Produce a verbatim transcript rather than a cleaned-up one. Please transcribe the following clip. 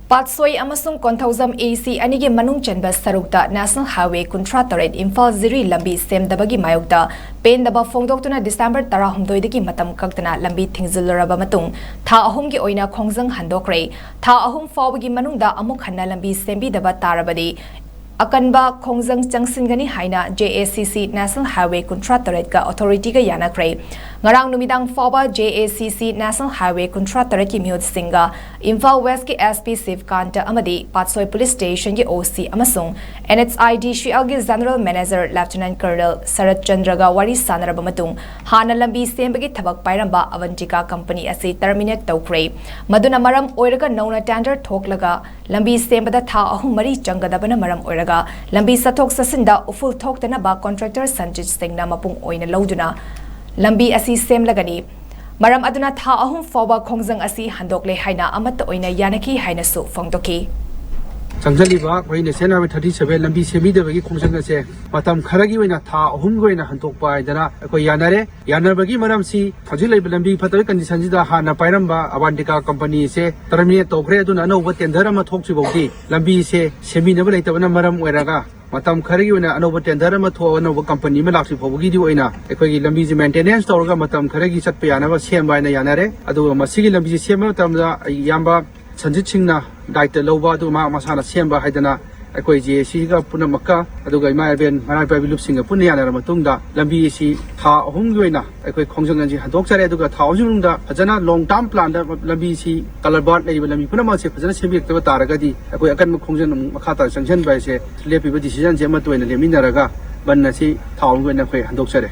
ꯄꯥꯠꯁꯣꯏ ꯑꯃꯁꯨꯡ ꯀꯣꯟꯊꯧꯖꯝ ꯑꯦ ꯁꯤ ꯑꯅꯤꯒꯤ ꯃꯅꯨꯡ ꯆꯟꯕ ꯁꯔꯨꯛꯇ National Highway ꯀꯨꯟꯊ꯭ꯔꯥ ꯇꯔꯦꯠ ꯏꯝꯐꯥꯜ ꯖꯤꯔꯤ ꯂꯝꯕꯤ ꯁꯦꯝꯗꯕꯒꯤ ꯃꯥꯌꯣꯛꯇ ꯄꯦꯟꯗꯕ ꯐꯣꯡꯗꯣꯛꯇꯨꯅ December ꯇꯔꯥꯍꯨꯝꯗꯣꯏꯗꯒꯤ ꯃꯇꯝ ꯀꯛꯇꯅ ꯂꯝꯕꯤ ꯊꯤꯡꯖꯤꯜꯂꯨꯔꯕ ꯃꯇꯨꯡ ꯊꯥ ꯑꯍꯨꯝꯒꯤ ꯑꯣꯏꯅ ꯈꯣꯡꯖꯪ ꯍꯟꯗꯣꯛꯈ꯭ꯔꯦ꯫ ꯊꯥ ꯑꯍꯨꯝ ꯐꯥꯎꯕꯒꯤ ꯃꯅꯨꯡꯗ ꯑꯃꯨꯛ ꯍꯟꯅ ꯂꯝꯕꯤ ꯁꯦꯝꯕꯤꯗꯕ ꯇꯥꯔꯕꯗꯤ ꯑꯀꯟꯕ ꯈꯣꯡꯖꯪ ꯆꯪꯁꯤꯟꯒꯅꯤ ꯍꯥꯏꯅ J A C C National Highway ꯀꯨꯟꯊ꯭ꯔꯥ ꯇꯔꯦꯠꯀ authority ꯒ ꯌꯥꯅꯈ꯭ꯔꯦ꯫ ꯉꯔꯥꯡ ꯅꯨꯃꯤꯗꯥꯡ ꯐꯥꯎꯕ J A C C National Highway ꯀꯨꯟꯊ꯭ꯔꯥ ꯇꯔꯦꯠꯀꯤ ꯃꯤꯍꯨꯠꯁꯤꯡꯒ ꯏꯝꯐꯥꯜ West ꯀꯤ S P ꯁꯤꯕꯀꯥꯟꯇ ꯑꯃꯗꯤ ꯄꯥꯠꯁꯣꯏ Police Station ꯒꯤ O C ꯑꯃꯁꯨꯡ N H I D C L ꯒꯤ General Manager Lieutenant Colonel ꯁꯔꯠ ꯆꯟꯗ꯭ꯔꯒ ꯋꯥꯔꯤ ꯁꯥꯟꯅꯔꯕ ꯃꯇꯨꯡ ꯍꯥꯟꯅ ꯂꯝꯕꯤ ꯁꯦꯝꯕꯒꯤ ꯊꯕꯛ ꯄꯥꯏꯔꯝꯕ Avantika company ꯑꯁꯤ terminate ꯇꯧꯈ꯭ꯔꯦ꯫ ꯃꯗꯨꯅ ꯃꯔꯝ ꯑꯣꯏꯔꯒ ꯅꯧꯅ tender ꯊꯣꯛꯂꯒ ꯂꯝꯕꯤ ꯁꯦꯝꯕꯗ ꯊꯥ ꯑꯍꯨꯝ ꯃꯔꯤ ꯆꯪꯒꯗꯕꯅ ꯃꯔꯝ ꯑꯣꯏꯔꯒ ꯂꯝꯕꯤ ꯆꯠꯊꯣꯛ ꯆꯠꯁꯤꯟꯗ ꯎꯐꯨꯜ ꯊꯣꯛꯇꯅꯕ contractor ꯁꯟꯖꯤꯠ ꯁꯤꯡꯅ ꯃꯄꯨꯡ ꯑꯣꯏꯅ ꯂꯧꯗꯨꯅ ꯂꯝꯕꯤ ꯑꯁꯤ ꯁꯦꯝꯂꯒꯅꯤ꯫ ꯃꯔꯝ ꯑꯗꯨꯅ ꯊꯥ ꯑꯍꯨꯝ ꯐꯥꯎꯕ ꯈꯣꯡꯖꯪ ꯑꯁꯤ ꯍꯟꯗꯣꯛꯂꯦ ꯍꯥꯏꯅ ꯑꯃꯠꯇ ꯑꯣꯏꯅ ꯌꯥꯅꯈꯤ ꯍꯥꯏꯅꯁꯨ ꯐꯣꯡꯗꯣꯛꯈꯤ꯫ ꯆꯪꯁꯤꯜꯂꯤꯕ ꯑꯩꯈꯣꯏ National Highway thirty seven ꯂꯝꯕꯤ ꯁꯦꯝꯕꯤꯗꯕꯒꯤ ꯈꯣꯡꯖꯪ ꯑꯁꯦ ꯃꯇꯝ ꯈꯔꯒꯤ ꯑꯣꯏꯅ ꯊꯥ ꯑꯍꯨꯝꯒꯤ ꯑꯣꯏꯅ ꯍꯟꯗꯣꯛꯄ ꯍꯥꯏꯗꯅ ꯑꯩꯈꯣꯏ ꯌꯥꯅꯔꯦ꯫ ꯌꯥꯅꯕꯒꯤ ꯃꯔꯝꯁꯤ ꯍꯧꯖꯤꯛ ꯂꯩꯔꯤꯕ ꯂꯝꯕꯤ ꯐꯠꯇꯕꯒꯤ condition ꯁꯤꯗ ꯍꯥꯟꯅ ꯄꯥꯏꯔꯝꯕ Avantika company ꯁꯦ terminate ꯇꯧꯈ꯭ꯔꯦ꯫ ꯑꯗꯨꯅ ꯑꯅꯧꯕ tender ꯑꯃ ꯊꯣꯛꯇ꯭ꯔꯤ ꯐꯥꯎꯗꯤ ꯂꯝꯕꯤꯁꯦ ꯁꯦꯝꯕꯤꯅꯕ ꯂꯩꯇꯕꯅ ꯃꯔꯝ ꯑꯣꯏꯔꯒ ꯃꯇꯝ ꯈꯔꯒꯤ ꯑꯣꯏꯅ ꯑꯅꯧꯕ tender ꯑꯃ ꯊꯣꯛꯑꯒ ꯑꯅꯧꯕ company ꯑꯃ ꯂꯥꯛꯇ꯭ꯔꯤ ꯐꯥꯎꯕꯒꯤꯗꯤ ꯑꯣꯏꯅ ꯑꯩꯈꯣꯏꯒꯤ ꯂꯝꯕꯤꯁꯦ maintenance ꯇꯧꯔꯒ ꯃꯇꯝ ꯈꯔꯒꯤ ꯆꯠꯄ ꯌꯥꯅꯕ ꯁꯦꯝꯕ ꯍꯥꯏꯅ ꯌꯥꯅꯔꯦ꯫ ꯑꯗꯨꯒ ꯃꯁꯤꯒꯤ ꯂꯝꯕꯤꯁꯦ ꯁꯦꯝꯕ ꯃꯇꯝꯗ ꯑꯩ ꯏꯌꯥꯝꯕ ꯁꯟꯖꯤꯠ ꯁꯤꯡꯅ ꯗꯥꯏꯇ ꯂꯧꯕ, ꯑꯗꯨꯒ ꯃꯍꯥꯛ ꯃꯁꯥꯅ ꯁꯦꯝꯕ ꯍꯥꯏꯗꯅ ꯑꯩꯈꯣꯏ ꯖꯦ ꯑꯦ ꯁꯤꯒ ꯄꯨꯝꯅꯃꯛꯀ, ꯑꯗꯨꯒ ꯏꯃꯥ ꯏꯕꯦꯟ ꯃꯔꯥ ꯃꯄꯥ ꯂꯨꯞꯁꯤꯡꯒ ꯄꯨꯟꯅ ꯌꯥꯅꯔꯕ ꯃꯇꯨꯡꯗ ꯂꯝꯕꯤ ꯑꯁꯤ ꯊꯥ ꯑꯍꯨꯝꯒꯤ ꯑꯣꯏꯅ ꯑꯩꯈꯣꯏ ꯈꯣꯡꯖꯪ ꯑꯁꯤ ꯍꯟꯗꯣꯛꯆꯔꯦ꯫ ꯑꯗꯨꯒ ꯊꯥ ꯑꯍꯨꯝꯒꯤ ꯃꯅꯨꯡꯗ ꯐꯖꯅ long term plan ꯗ ꯂꯝꯕꯤ ꯑꯁꯤ culvert ꯂꯩꯔꯤꯕ ꯂꯝꯕꯤ ꯄꯨꯝꯅꯃꯛ ꯑꯁꯤ ꯐꯖꯅ ꯁꯦꯝꯕꯤꯔꯛꯇꯕ ꯇꯥꯔꯒꯗꯤ ꯑꯩꯈꯣꯏ ꯑꯀꯟꯕ ꯈꯣꯡꯖꯪ ꯑꯃꯨꯛ ꯃꯈꯥ ꯇꯥꯅ ꯆꯪꯁꯤꯟꯕ ꯍꯥꯏꯁꯦ ꯂꯦꯞꯄꯤꯕ decision ꯁꯦ ꯑꯃꯠꯇ ꯑꯣꯏꯅ ꯂꯦꯞꯃꯤꯟꯅꯔꯒ ꯕꯟ ꯑꯁꯤ ꯊꯥ ꯑꯍꯨꯝꯒꯤ ꯑꯣꯏꯅ ꯑꯩꯈꯣꯏ ꯍꯟꯗꯣꯛꯆꯔꯦ꯫